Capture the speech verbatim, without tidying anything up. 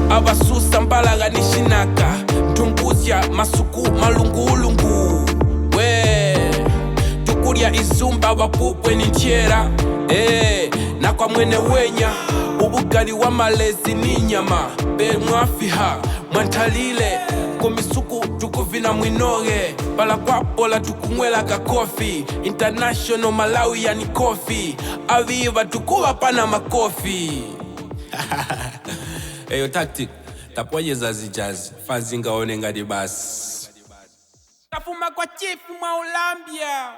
Abasusa mpalaga ni shinaka, ntunguzia masuku malungulungu. We, tukulia izumba, bapupwe ni ntiera. Eh, na kwa mwene wenya, ubugali wa malezi ni nyama. Be mwafiha, mwantalile, ku misuku tukuvina mwinoge. Pala kwa bola tukungwela ka coffee, International Malawian Coffee. Abiba tukubapana makofi. Eyo Tactic, taponyeza zijazi, fazinga onenga di basi. Kafuma kwa chief mwa ulambia.